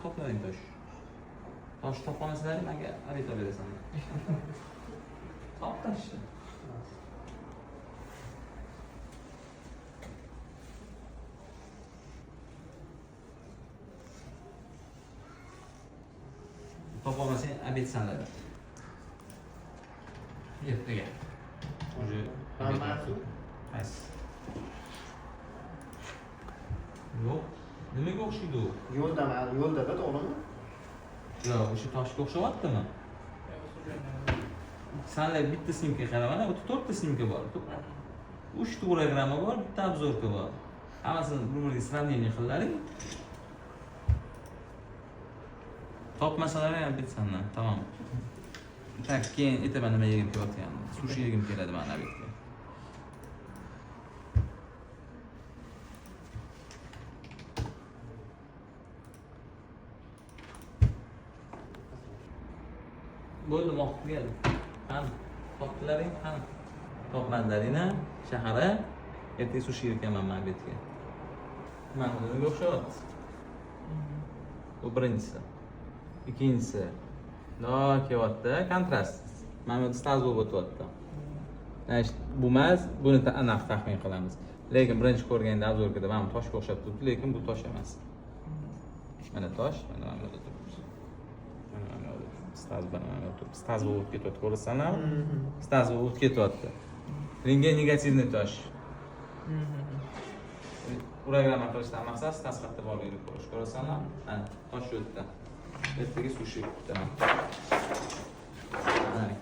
Toplaring tosh. Tosh topolmasalaring, menga обед olib berasanlar. Top toshni. Topolmasang, обед sanlar. Ertaga. Уже обед. Hammasi. Qaysi? Yo'q. Nimaga o'xshaydi u? Yo'lda, yo'lda-da, to'g'rimi? Yo'q, o'sha toshga o'xshayaptimi? Sanlar bitta снимка qara, mana bu to'rtta снимка bor. Uchta urogramma bor, bitta обзорка bor. Hammasini bir-biriga сравнение qilaring. Topmasalar ham bitsanlar, tamom. Так, keyin aytaman nima yegim kelayotganini. Sushi yegim keladi mani обед ga. Bo'ldi, vaqt keldi. Qani, topdilaring, qani. Topmadilaring, a? Shahara. Ertaga sushi yerkanman man обед ga. Mana nimaga o'xshayapti? Bu birinchisi. Ikkinchisi. No, kelyapti, kontrast. Mana bu yerda стаз bo'lib o'tyapti. Значит, bu emas, buni aniq taxmin qilamiz. Lekin birinchi ko'rganda обзорка da mana bu toshga o'xshab turibdi, lekin bu tosh emas. Mana tosh, mana bu yerda turibdi. Mana bu yerda стаз, mana bu yerda turibdi. Стаз bo'lib o'tib ketyapti, ko'rasanlar? Стаз bo'lib o'tib ketyapti. Рентген негативный tosh. Urogramma qilishdan maqsad стаз qayerda borligini ko'rish. Ko'rasanlar? Mana tosh shu yerda. Ertaga sushi kutaman. Mana.